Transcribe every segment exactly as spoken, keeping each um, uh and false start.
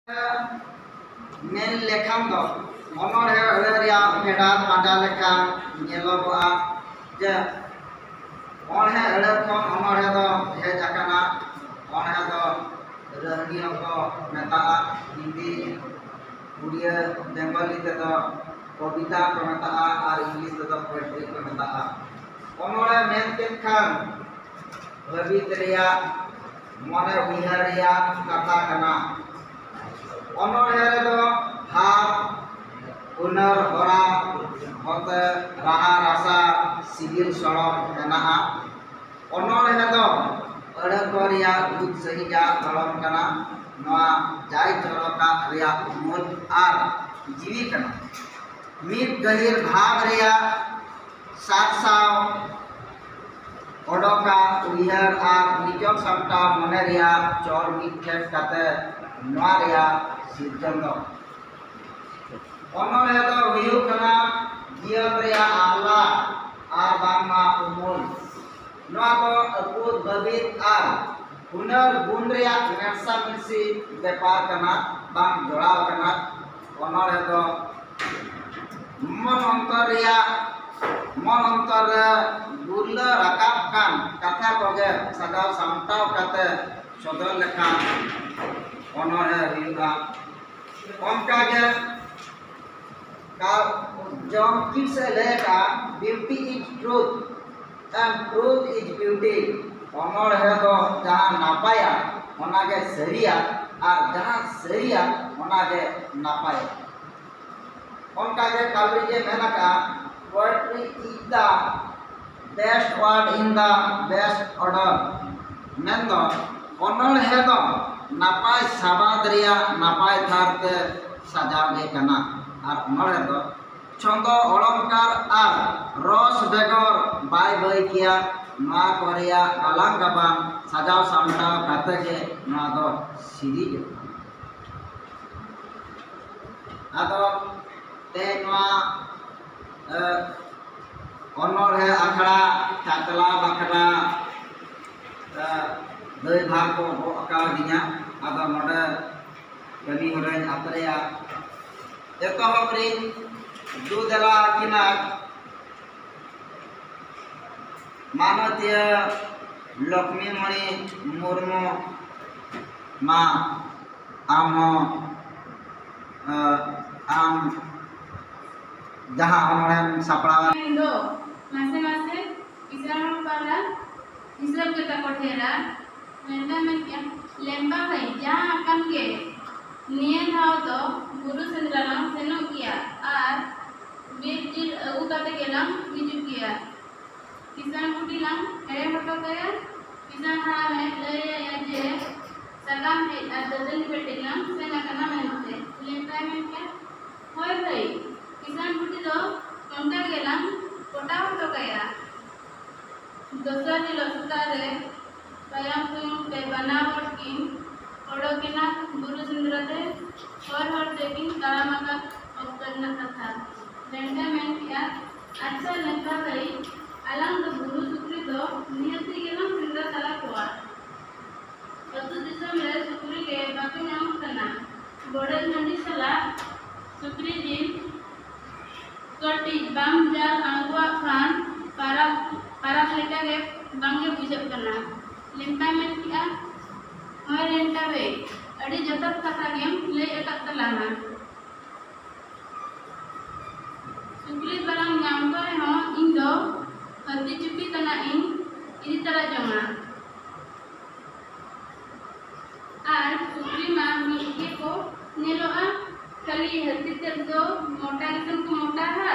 ᱢᱮᱱ ᱞᱮᱠᱷᱟᱱ ᱫᱚ ᱚᱱᱚᱬᱦᱮ ᱟᱹᱲᱟᱹ ᱨᱮᱭᱟᱜ ᱯᱷᱮᱰᱟᱛ ᱯᱟᱸᱡᱟ ᱞᱮᱠᱷᱟᱱ ᱧᱮᱞᱚᱜᱚᱜᱼᱟ ᱡᱮ ᱚᱱᱚᱬᱦᱮ ᱟᱹᱲᱟᱹ ᱠᱷᱚᱱ ᱚᱱᱚᱬᱦᱮ ᱫᱚ ᱦᱮᱡ ᱟᱠᱟᱱᱟ᱾ ᱚᱱᱚᱬᱦᱮ ᱫᱚ ᱨᱟᱹᱦᱱᱤ ᱦᱚᱸᱠᱚ ᱢᱮᱛᱟᱜᱼᱟ, ᱦᱤᱱᱫᱤ, ᱩᱲᱤᱭᱟᱹ, ᱵᱮᱝᱜᱚᱞᱤ ᱛᱮᱫᱚ ᱠᱚᱵᱤᱛᱟ ᱠᱚ ᱢᱮᱛᱟᱜᱼᱟ ᱟᱨ ᱤᱝᱞᱤᱥ ᱛᱮᱫᱚ ᱯᱳᱭᱮᱴᱨᱤ ᱠᱚ ᱢᱮᱛᱟᱜᱼᱟ᱾ ᱚᱱᱚᱬᱦᱮ ᱢᱮᱱ ᱠᱮᱫ ᱠᱷᱟᱱ ᱦᱟᱹᱵᱤᱛ ᱨᱮᱭᱟᱜ ᱢᱚᱱᱮ ᱩᱭᱦᱟᱹᱨ ᱨᱮᱭᱟᱜ ᱠᱟᱛᱷᱟ ᱠᱟᱱᱟ᱾ ᱚᱱᱚᱬᱦᱮ ᱨᱮᱫᱚ ᱵᱷᱟᱵᱽ, ᱦᱩᱱᱟᱹᱨ ᱦᱚᱨᱟ, ᱦᱚᱛᱮ, ᱨᱟᱦᱟ ᱨᱟᱥᱟ, ᱥᱤᱵᱤᱞ ᱥᱚᱲᱚᱢ ᱢᱮᱱᱟᱜᱼᱟ᱾ ᱚᱱᱚᱬᱦᱮ ᱫᱚ ᱟᱹᱲᱟᱹ ᱠᱚ ᱨᱮᱭᱟᱜ ᱨᱩᱯ ᱥᱟᱹᱦᱤᱡᱟᱜ ᱫᱷᱚᱨᱚᱢ ᱠᱟᱱᱟ᱾ ᱱᱚᱣᱟ ᱡᱟᱭ ᱪᱚᱨᱚᱠᱟᱜ ᱨᱮᱭᱟᱜ ᱩᱢᱩᱞ ᱟᱨ ᱡᱤᱣᱤ ᱠᱟᱱᱟ᱾ ᱢᱤᱫ ᱜᱟᱹᱦᱤᱨ ᱵᱷᱟᱵᱽ ᱨᱮᱭᱟᱜ ᱥᱟᱨᱥᱟᱣ ᱚᱰᱚᱠᱟ ᱩᱭᱦᱟᱹᱨ ᱟᱨ ᱱᱤᱡᱚᱢ ᱥᱟᱢᱴᱟᱣ ᱢᱚᱱᱮ ᱨᱮᱭᱟᱜ ᱪᱚᱞ ᱢᱤᱫ ᱴᱷᱮᱱ ᱠᱟᱛᱮ ᱱᱚᱣᱟ ᱨᱮᱭᱟᱜ ᱥᱤᱨᱡᱚᱱ ᱫᱚ᱾ ᱚᱱᱚᱬᱦᱮ ᱫᱚ ᱦᱩᱭᱩᱜ ᱠᱟᱱᱟ ᱡᱤᱭᱚᱱ ᱨᱮᱭᱟᱜ ᱟᱦᱞᱟ ᱟᱨ ᱵᱟᱝᱢᱟ ᱩᱢᱩᱞ᱾ ᱱᱚᱣᱟ ᱫᱚ ᱟᱹᱯᱩᱫ ᱵᱟᱹᱵᱤᱫ ᱟᱨ ᱦᱩᱱᱟᱹᱨ ᱜᱩᱱ ᱨᱮᱭᱟᱜ ᱢᱮᱥᱟ ᱢᱤᱥᱤ ᱵᱮᱯᱟᱨ ᱠᱟᱱᱟ, ᱵᱟᱝ ᱡᱚᱲᱟᱣ ᱠᱟᱱᱟ᱾ ᱚᱱᱚᱬᱦᱮ ᱫᱚ ᱢᱚᱱ ᱚᱱᱛᱚᱨ ᱨᱮᱭᱟᱜ, ᱢᱚᱱ ᱚᱱᱛᱚᱨ ᱨᱮ ᱜᱩᱨᱞᱟᱹ ᱨᱟᱠᱟᱵ ᱠᱟᱱ ᱠᱟᱛᱷᱟ ᱠᱚᱜᱮ ᱥᱟᱡᱟᱣ ᱥᱟᱢᱴᱟᱣ ᱠᱟᱛᱮ ᱥᱚᱫᱚᱨ ᱞᱮᱠᱷᱟᱱ ᱚᱱᱚᱬᱦᱮ ᱦᱩᱭᱩᱜᱼᱟ᱾ ᱚᱱᱠᱟᱜᱮ ᱠᱟ-, ᱡᱚᱱ ᱠᱤᱴᱥ ᱮ ᱞᱟᱹᱭ ᱟᱠᱟᱫᱼᱟ, "Beauty is truth and truth is beauty." ᱚᱱᱚᱬᱦᱮ ᱫᱚ ᱡᱟᱦᱟᱸ ᱱᱟᱯᱟᱭᱟ ᱚᱱᱟᱜᱮ ᱥᱟᱹᱨᱤᱭᱟ, ᱟᱨ ᱡᱟᱦᱟᱸ ᱥᱟᱹᱨᱤᱭᱟ ᱚᱱᱟᱜᱮ ᱱᱟᱯᱟᱭᱟ᱾ ᱚᱱᱠᱟᱜᱮ ᱠᱟᱞᱨᱤᱡ ᱮ ᱢᱮᱱ ᱟᱠᱟᱫᱼᱟ, "Poetry is the best word in the best order." ᱢᱮᱱᱫᱚ ᱚᱱᱚᱬᱦᱮ ᱫᱚ ᱱᱟᱯᱟᱭ ᱥᱟᱵᱟᱫ ᱨᱮᱭᱟᱜ ᱱᱟᱯᱟᱭ ᱛᱷᱟᱨ ᱛᱮ ᱥᱟᱡᱟᱣ ᱜᱮ ᱠᱟᱱᱟ᱾ ᱟᱨ ᱚᱱᱚᱬᱦᱮ ᱫᱚ ᱪᱷᱚᱸᱫᱚ ᱚᱞᱚᱝᱠᱟᱨ ᱟᱨ ᱨᱚᱥ ᱵᱮᱜᱚᱨ ᱵᱟᱭ ᱵᱟᱹᱭ ᱠᱮᱭᱟ᱾ ᱱᱚᱣᱟ ᱠᱚ ᱨᱮᱭᱟᱜ ᱜᱟᱞᱟᱝ ᱜᱟᱵᱟᱱ ᱥᱟᱡᱟᱣ ᱥᱟᱢᱴᱟᱣ ᱠᱟᱛᱮ ᱜᱮ ᱱᱚᱣᱟ ᱫᱚ ᱥᱤᱨᱤᱡᱚᱜ ᱠᱟᱱᱟ᱾ ᱟᱫᱚ ᱛᱮᱦᱮᱧ ᱱᱚᱣᱟ, ᱮ, ᱚᱱᱚᱬᱦᱮ ᱟᱠᱷᱲᱟ ᱪᱟᱪᱞᱟᱣ ᱵᱟᱠᱷᱨᱟ, ᱮ, ᱫᱟᱹᱭᱵᱷᱟᱨ ᱠᱚ ᱜᱚᱜ ᱟᱠᱟᱣᱫᱤᱧᱟ᱾ ᱟᱫᱚ ᱱᱚᱰᱮ ᱠᱟᱹᱢᱤ ᱦᱚᱨᱟᱧ ᱟᱛᱨᱮᱭᱟ᱾ ᱮᱛᱚᱦᱚᱵ ᱨᱤᱧ ᱫᱩ ᱫᱮᱞᱟ ᱟᱹᱠᱤᱱᱟ ᱢᱟᱱᱚᱛᱤᱭᱟᱹ ᱞᱚᱠᱷᱢᱤ ᱢᱚᱬᱤ ᱢᱩᱨᱢᱩ, ᱢᱟ ᱟᱢ ᱦᱚᱸ, ᱟᱢ ᱡᱟᱦᱟᱸ ᱚᱱᱚᱬᱦᱮᱢ ᱥᱟᱯᱲᱟᱣ ᱫᱚ ᱢᱟᱥᱮ ᱢᱟᱥᱮ ᱠᱤᱥᱟᱹᱬ ᱦᱚᱲ ᱯᱟᱦᱴᱟ ᱦᱤᱥᱟᱹᱵ ᱜᱮ ᱛᱟᱠᱚ ᱰᱷᱮᱨᱟ᱾ ᱢᱮᱱᱠᱷᱟᱱ ᱢᱮᱱᱠᱮᱜᱼᱟ, ᱞᱮᱢᱵᱟ ᱦᱟᱹᱭ ᱡᱟᱦᱟᱸ ᱟᱠᱟᱱ ᱜᱮ ᱱᱤᱭᱟᱹ ᱫᱷᱟᱣ ᱫᱚ ᱵᱩᱨᱩ ᱥᱮᱸᱫᱽᱨᱟ ᱞᱟᱝ ᱥᱮᱱᱚᱜ ᱜᱮᱭᱟ ᱟᱨ ᱵᱤᱨ ᱡᱤᱞ ᱟᱹᱜᱩ ᱠᱟᱛᱮ ᱜᱮᱞᱟᱝ ᱦᱤᱡᱩᱜ ᱜᱮᱭᱟ᱾ ᱠᱤᱥᱟᱹᱬ ᱵᱩᱰᱷᱤ ᱞᱟᱝ ᱮᱲᱮ ᱦᱚᱴᱚ ᱠᱟᱭᱟ᱾ ᱠᱤᱥᱟᱹᱬ ᱦᱟᱲᱟᱢᱮ ᱞᱟᱹᱭ ᱟᱭᱟ ᱡᱮ ᱥᱟᱠᱟᱢ ᱦᱮᱡ ᱟᱨ ᱫᱟᱹᱛᱟᱹᱱᱤ ᱯᱮᱴᱮᱡ ᱞᱟᱝ ᱥᱮᱱ ᱟᱠᱟᱱᱟ ᱢᱮᱱᱛᱮ᱾ ᱞᱮᱢᱵᱟᱭ ᱢᱮᱱ ᱠᱮᱫ, ᱦᱳᱭ ᱦᱳᱭ, ᱠᱤᱥᱟᱹᱬ ᱵᱩᱰᱷᱤ ᱫᱚ ᱚᱱᱠᱟ ᱜᱮᱞᱟᱝ ᱯᱚᱴᱟᱣ ᱦᱚᱴᱚ ᱠᱟᱭᱟ᱾ ᱫᱚᱥᱟᱨ ᱦᱤᱞᱳᱜ ᱥᱮᱛᱟᱜ ᱨᱮ ᱯᱟᱭᱟᱢ ᱠᱩᱭᱩᱝ ᱛᱮ ᱵᱟᱱᱟ ᱦᱚᱲ ᱠᱤᱱ ᱚᱰᱚᱠᱮᱱᱟ ᱵᱩᱨᱩ ᱥᱮᱸᱫᱽᱨᱟ ᱛᱮ᱾ ᱦᱚᱨ ᱦᱚᱨ ᱛᱮᱠᱤᱱ ᱛᱟᱲᱟᱢ ᱟᱠᱟᱫ ᱚᱠᱛᱚ ᱨᱮᱱᱟᱜ ᱠᱟᱛᱷᱟ᱾ ᱞᱮᱱᱰᱟ ᱢᱮᱱ ᱠᱮᱜᱼᱟ, ᱟᱪᱪᱷᱟ ᱞᱮᱱᱰᱟ ᱵᱷᱟᱹᱭ, ᱟᱞᱟᱝ ᱫᱚ ᱵᱩᱨᱩ ᱥᱩᱠᱨᱤ ᱫᱚ ᱱᱤᱦᱟᱹᱛᱤ ᱜᱮᱞᱟᱝ ᱥᱮᱸᱫᱽᱨᱟ ᱛᱟᱨᱟ ᱠᱚᱣᱟ᱾ ᱟᱹᱛᱩ ᱫᱤᱥᱚᱢ ᱨᱮ ᱥᱩᱠᱨᱤ ᱜᱮ ᱵᱟᱠᱚ ᱧᱟᱢᱚᱜ ᱠᱟᱱᱟ᱾ ᱵᱚᱰᱮ ᱦᱟᱺᱰᱤ ᱥᱟᱞᱟᱜ ᱥᱩᱠᱨᱤ ᱡᱤᱞ ᱠᱟᱹᱴᱤᱡ ᱵᱟᱢ ᱡᱟᱞ ᱟᱬᱜᱚᱣᱟᱜ ᱠᱷᱟᱱ ᱯᱟᱨᱟᱵᱽ, ᱯᱟᱨᱟᱵᱽ ᱞᱮᱠᱟᱜᱮ ᱵᱟᱝᱜᱮ ᱵᱩᱡᱷᱟᱹᱜ ᱠᱟᱱᱟ᱾ ᱞᱮᱱᱴᱟᱭ ᱢᱮᱱ ᱠᱮᱜᱼᱟ, ᱦᱳᱭ ᱞᱮᱱᱴᱟ ᱵᱷᱟᱹᱭ, ᱟᱹᱰᱤ ᱡᱚᱛᱷᱟᱛ ᱠᱟᱛᱷᱟ ᱜᱮᱢ ᱞᱟᱹᱭ ᱟᱠᱟᱫ ᱛᱟᱞᱟᱝᱟ᱾ ᱥᱩᱠᱨᱤ ᱵᱟᱞᱟᱝ ᱧᱟᱢ ᱠᱚ ᱨᱮᱦᱚᱸ ᱤᱧ ᱫᱚ ᱦᱟᱹᱛᱤ ᱪᱩᱯᱤ ᱛᱟᱱᱟᱜ ᱤᱧ ᱤᱫᱤ ᱛᱟᱨᱟ ᱡᱚᱝᱟ᱾ ᱟᱨ ᱥᱩᱠᱨᱤ ᱢᱟ ᱢᱤᱫ ᱜᱮᱠᱚ ᱧᱮᱞᱚᱜᱼᱟ, ᱠᱷᱟᱹᱞᱤ ᱦᱟᱹᱛᱤ ᱛᱮᱫ ᱫᱚ ᱢᱚᱴᱟ ᱜᱮᱥᱮ ᱠᱚ ᱢᱚᱴᱟᱣᱟ᱾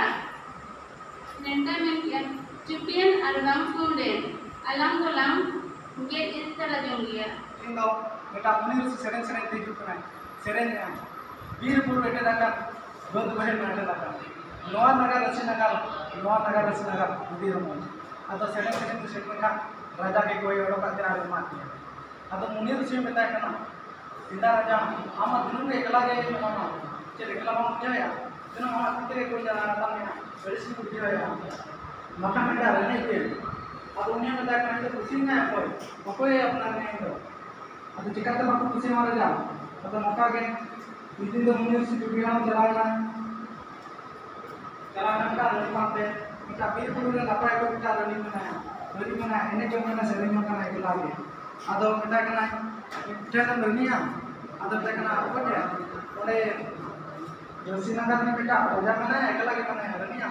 ᱞᱮᱱᱴᱟᱭ ᱢᱮᱱ ᱠᱮᱜᱼᱟ, ᱪᱩᱯᱤᱭᱮᱱ ᱟᱨ ᱵᱟᱝ ᱥᱩᱸᱰᱮᱱ, ᱟᱞᱟᱝ ᱫᱚᱞᱟᱝ ᱜᱮᱫ ᱤᱫᱤ ᱛᱟᱨᱟ ᱡᱚᱝ ᱜᱮᱭᱟ᱾ ᱤᱧ ᱫᱚ ᱢᱤᱫᱴᱟᱝ ᱢᱩᱱᱤ ᱨᱤᱥᱤ ᱥᱮᱨᱮᱧ ᱥᱮᱨᱮᱧ ᱛᱮ ᱦᱤᱡᱩᱜ ᱠᱟᱱᱟᱭ, ᱥᱮᱨᱮᱧᱮᱜᱼᱟᱭ, ᱵᱤᱨ ᱵᱩᱨᱩ ᱮᱴᱮᱫ ᱟᱠᱟᱱ, ᱵᱟᱹᱫᱽ ᱵᱟᱹᱭᱦᱟᱹᱲ ᱮᱴᱮᱫ ᱟᱠᱟᱱ, ᱱᱚᱣᱟ ᱱᱟᱜᱟᱨ ᱟᱹᱥᱤ ᱱᱟᱜᱟᱨ, ᱱᱚᱣᱟ ᱱᱟᱜᱟᱨ ᱟᱹᱥᱤ ᱱᱟᱜᱟᱨ, ᱟᱹᱰᱤ ᱨᱚᱢᱚᱡᱽ᱾ ᱟᱫᱚ ᱥᱮᱨᱮᱧ ᱥᱮᱨᱮᱧ ᱛᱮ ᱥᱮᱴᱮᱨ ᱞᱮᱱᱠᱷᱟᱱ ᱨᱟᱡᱟ ᱜᱮ ᱠᱚᱭ ᱚᱰᱚᱠᱟᱫ ᱛᱮ ᱟᱨ ᱮᱢᱟᱫ ᱫᱮᱭᱟ᱾ ᱟᱫᱚ ᱢᱩᱱᱤ ᱨᱤᱥᱤ ᱢᱮᱛᱟᱭ ᱠᱟᱱᱟ, ᱮᱸᱫᱟ ᱨᱟᱡᱟ, ᱟᱢ ᱢᱟ ᱫᱤᱱᱟᱹᱢ ᱜᱮ ᱮᱠᱞᱟ ᱜᱮ ᱢᱮᱱᱟᱢᱟ, ᱪᱮᱫ ᱮᱠᱞᱟ ᱵᱟᱢ ᱵᱩᱡᱷᱟᱹᱣᱮᱫᱼᱟ? ᱫᱤᱱᱟᱹᱢ ᱟᱢᱟᱜ ᱛᱤ ᱛᱮᱜᱮ ᱠᱚᱭ ᱡᱟᱱᱟᱢ ᱢᱮᱭᱟ, ᱟᱹᱲᱤᱥ ᱜᱮ ᱵᱩᱡᱷᱟᱹᱣᱮᱫᱼᱟ᱾ ᱵᱟᱠᱷᱟᱱ ᱢᱮᱱᱫᱟ ᱨᱮᱸᱜᱮᱡ ᱜᱮ᱾ ᱟᱫᱚ ᱩᱱᱤ ᱦᱚᱸ ᱢᱮᱛᱟᱭ ᱠᱟᱱᱟ, ᱤᱧ ᱫᱚ ᱠᱩᱥᱤ ᱢᱮᱱᱟᱭᱟ ᱚᱠᱚᱭ? ᱚᱠᱚᱭᱮ ᱟᱯᱱᱟᱨ ᱢᱮᱭᱟ ᱤᱧ ᱫᱚ? ᱟᱫᱚ ᱪᱤᱠᱟᱹᱛᱮ ᱵᱟᱠᱚ ᱠᱩᱥᱤᱭᱟᱢᱟ ᱨᱟᱡᱟ? ᱟᱫᱚ ᱱᱚᱝᱠᱟ ᱜᱮ ᱢᱤᱫ ᱫᱤᱱ ᱫᱚ ᱢᱩᱱᱤ ᱨᱤᱥᱤ ᱵᱤᱨ ᱦᱚᱸ ᱪᱟᱞᱟᱣ ᱮᱱᱟ᱾ ᱪᱟᱞᱟᱣ ᱮᱱᱟ ᱢᱤᱫᱴᱟᱝ ᱨᱟᱹᱱᱤ ᱯᱟᱱᱛᱮ᱾ ᱢᱤᱫᱴᱟᱝ ᱵᱤᱨ ᱵᱩᱨᱩ ᱨᱮ ᱱᱟᱯᱟᱭ ᱠᱚ ᱢᱤᱫᱴᱟᱝ ᱨᱟᱹᱱᱤ ᱢᱮᱱᱟᱭᱟ᱾ ᱨᱟᱹᱱᱤ ᱢᱮᱱᱟᱭᱟ, ᱮᱱᱮᱡ ᱡᱚᱝ ᱠᱟᱱᱟ, ᱥᱮᱨᱮᱧ ᱡᱚᱝ ᱠᱟᱱᱟ ᱮᱠᱞᱟ ᱜᱮ᱾ ᱟᱫᱚ ᱢᱮᱛᱟᱭ ᱠᱟᱱᱟᱭ, "ᱢᱤᱫᱴᱮᱱ ᱮᱢ ᱨᱟᱹᱱᱤᱭᱟ?" ᱟᱫᱚ ᱢᱮᱛᱟᱭ ᱠᱟᱱᱟ, "ᱚᱠᱚᱭ ᱴᱷᱮᱱ?" ᱚᱸᱰᱮ ᱡᱚᱭᱥᱤ ᱱᱟᱜᱟᱨ ᱨᱤᱱᱤᱡ ᱢᱤᱫᱴᱟᱝ ᱨᱟᱡᱟ ᱢᱮᱱᱟᱭᱟ, ᱮᱠᱞᱟ ᱜᱮ ᱢᱮᱱᱟᱭᱟ, ᱨᱟᱹᱱᱤᱭᱟ?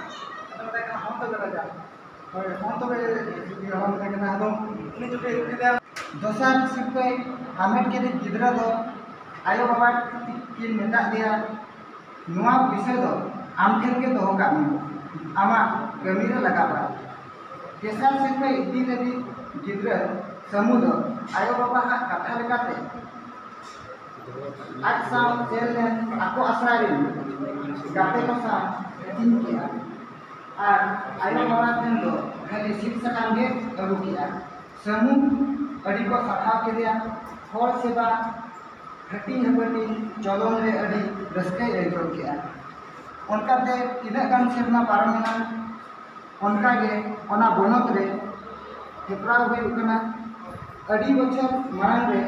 ᱟᱫᱚ ᱢᱮᱛᱟᱭ ᱠᱟᱱᱟ, "ᱦᱚᱸ ᱛᱚᱵᱮ ᱨᱟᱡᱟ, ᱦᱳᱭ, ᱦᱚᱸ ᱛᱚᱵᱮ ᱦᱚᱸ ᱢᱮᱛᱟᱭ ᱠᱟᱱᱟ, ᱟᱫᱚ ᱩᱱᱤ ᱡᱩᱫᱤ ᱩᱱᱤ ᱫᱚ" ᱫᱚᱥᱟᱨ ᱥᱤᱨᱯᱟᱹᱭ ᱦᱟᱢᱮᱴ ᱠᱮᱫ ᱜᱤᱫᱽᱨᱟᱹ ᱫᱚ ᱟᱭᱳ ᱵᱟᱵᱟ ᱠᱤᱱ ᱢᱮᱛᱟᱫ ᱫᱮᱭᱟ, "ᱱᱚᱣᱟ ᱯᱩᱭᱥᱟᱹ ᱫᱚ ᱟᱢ ᱴᱷᱮᱱ ᱜᱮ ᱫᱚᱦᱚ ᱠᱟᱜ ᱢᱮ, ᱟᱢᱟᱜ ᱠᱟᱹᱢᱤ ᱨᱮ ᱞᱟᱜᱟᱜᱼᱟ᱾" ᱛᱮᱥᱟᱨ ᱥᱤᱨᱯᱟᱹᱭ ᱤᱫᱤ ᱞᱟᱹᱜᱤᱫ ᱜᱤᱫᱽᱨᱟᱹ ᱥᱟᱹᱢᱩ ᱫᱚ ᱟᱭᱳ ᱵᱟᱵᱟ ᱟᱜ ᱠᱟᱛᱷᱟ ᱞᱮᱠᱟᱛᱮ ᱟᱡ ᱥᱟᱶ ᱥᱮᱱ ᱞᱮᱱ ᱟᱠᱚ ᱟᱥᱲᱟ ᱨᱮᱱ ᱜᱟᱛᱮ ᱠᱚ ᱥᱟᱶ ᱦᱟᱹᱴᱤᱧ ᱠᱮᱜᱼᱟ ᱟᱨ ᱟᱭᱳ ᱵᱟᱵᱟ ᱴᱷᱮᱱ ᱫᱚ ᱠᱷᱟᱹᱞᱤ ᱥᱤᱫ ᱥᱟᱠᱟᱢ ᱜᱮ ᱟᱹᱜᱩ ᱠᱮᱜᱼᱟ᱾ ᱥᱟᱹᱢᱩ ᱟᱹᱰᱤ ᱠᱚ ᱥᱟᱨᱦᱟᱣ ᱠᱮᱫᱮᱭᱟ᱾ ᱦᱚᱲ ᱥᱮᱵᱟ ᱦᱟᱹᱴᱤᱧ ᱦᱟᱹᱯᱟᱹᱴᱤᱧ ᱪᱚᱞᱚᱱ ᱨᱮ ᱟᱹᱰᱤ ᱨᱟᱹᱥᱠᱟᱹᱭ ᱟᱹᱭᱠᱟᱹᱣ ᱠᱮᱜᱼᱟ᱾ ᱚᱱᱠᱟᱛᱮ ᱛᱤᱱᱟᱹᱜ ᱜᱟᱱ ᱥᱮᱨᱢᱟ ᱯᱟᱨᱚᱢᱮᱱᱟ, ᱚᱱᱠᱟᱜᱮ ᱚᱱᱟ ᱵᱚᱱᱚᱛ ᱨᱮ ᱦᱮᱯᱨᱟᱣ ᱦᱩᱭᱩᱜ ᱠᱟᱱᱟ᱾ ᱟᱹᱰᱤ ᱵᱚᱪᱷᱚᱨ ᱢᱟᱲᱟᱝ ᱨᱮ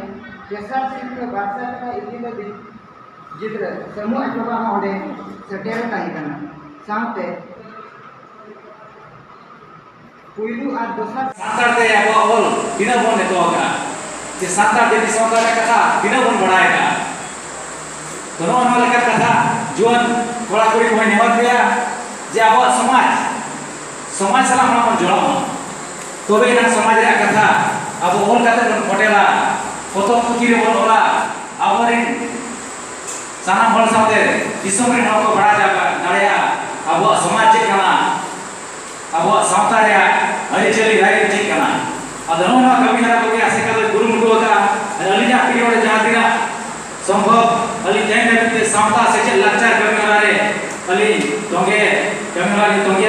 ᱛᱮᱥᱟᱨ ᱥᱤᱨᱯᱟᱹ ᱵᱟᱨ ᱥᱟᱭ ᱴᱟᱠᱟ ᱤᱫᱤ ᱞᱟᱹᱜᱤᱫ ᱜᱤᱫᱽᱨᱟᱹ ᱥᱟᱹᱢᱩ ᱟᱡ ᱵᱟᱵᱟ ᱦᱚᱸ ᱚᱸᱰᱮ ᱥᱮᱴᱮᱨ ᱮ ᱛᱟᱦᱮᱸ ᱠᱟᱱᱟ᱾ ᱥᱟᱶᱛᱮ ᱯᱩᱭᱞᱩ ᱟᱨ ᱫᱚᱥᱟᱨ ᱥᱟᱱᱛᱟᱲ ᱛᱮ ᱟᱵᱚᱣᱟᱜ ᱚᱞ ᱛᱤᱱᱟᱹᱜ ᱵᱚᱱ ᱮᱛᱚᱦᱚᱵ ᱟᱠᱟᱫᱼᱟ, ᱡᱮ ᱥᱟᱱᱛᱟᱲ ᱡᱟᱹᱛᱤ ᱥᱟᱶᱛᱟ ᱨᱮᱭᱟᱜ ᱠᱟᱛᱷᱟ ᱛᱤᱱᱟᱹᱜ ᱵᱚᱱ ᱵᱟᱲᱟᱭ ᱟᱠᱟᱫᱼᱟ᱾ ᱛᱚ, ᱱᱚᱜᱼᱚ ᱱᱚᱣᱟ ᱞᱮᱠᱟᱱ ᱠᱟᱛᱷᱟ ᱡᱩᱣᱟᱹᱱ ᱠᱚᱲᱟ ᱠᱩᱲᱤ ᱠᱚᱦᱚᱸ ᱱᱮᱦᱚᱨ ᱯᱮᱭᱟ ᱡᱮ ᱟᱵᱚᱣᱟᱜ ᱥᱚᱢᱟᱡᱽ, ᱥᱚᱢᱟᱡᱽ ᱥᱟᱞᱟᱜ ᱦᱚᱲ ᱵᱚᱱ ᱡᱚᱲᱟᱣ ᱢᱟ, ᱛᱚᱵᱮ ᱮᱱᱟᱝ ᱥᱚᱢᱟᱡᱽ ᱨᱮᱭᱟᱜ ᱠᱟᱛᱷᱟ ᱟᱵᱚ ᱚᱞ ᱠᱟᱛᱮ ᱵᱚᱱ ᱯᱷᱚᱴᱮᱞᱟ, ᱯᱚᱛᱚᱵ ᱯᱩᱛᱷᱤ ᱨᱮᱵᱚᱱ ᱚᱞᱟ, ᱟᱵᱚᱨᱮᱱ ᱥᱟᱱᱟᱢ ᱦᱚᱲ ᱥᱟᱶᱛᱮ ᱫᱤᱥᱚᱢ ᱨᱮᱱ ᱦᱚᱲ ᱠᱚ ᱵᱟᱲᱟᱭ ᱫᱟᱲᱮᱭᱟᱜᱼᱟ ᱟᱵᱚᱣᱟᱜ ᱥᱚᱢᱟᱡᱽ ᱪᱮᱫ ᱠᱟᱱᱟ, ᱟᱵᱚᱣᱟᱜ ᱥᱟᱶᱛᱟ ᱨᱮᱭᱟᱜ ᱟᱹᱨᱤᱪᱟᱹᱞᱤ ᱨᱟᱭᱨᱤᱛ ᱪᱮᱫ ᱠᱟᱱᱟ᱾ ᱟᱫᱚ ᱱᱚᱜᱼᱚ ᱱᱚᱣᱟ ᱠᱟᱹᱢᱤ ᱦᱚᱨᱟ ᱠᱚᱜᱮ ᱟᱥᱮᱠᱟ ᱫᱚᱭ ᱠᱩᱨᱩᱢᱩᱴᱩ ᱟᱠᱟᱫᱼᱟ᱾ ᱟᱨ ᱟᱹᱞᱤᱧᱟᱜ ᱯᱤᱨᱤᱭᱚᱰ ᱨᱮ ᱡᱟᱦᱟᱸ ᱛᱤᱱᱟᱹᱜ ᱥᱚᱢᱵᱷᱚᱵ ᱟᱹᱞᱤᱧ ᱛᱮᱦᱮᱧ ᱫᱷᱟᱹᱵᱤᱡ ᱛᱮ ᱥᱟᱶᱛᱟ ᱥᱮᱪᱮᱫ ᱞᱟᱠᱪᱟᱨ ᱠᱟᱹᱢᱤ ᱦᱚᱨᱟ ᱨᱮ ᱟᱹᱞᱤᱧ ᱛᱚᱸᱜᱮ ᱠᱟᱹᱢᱤ ᱦᱚᱨᱟ ᱞᱤᱧ ᱛᱚᱸᱜᱮ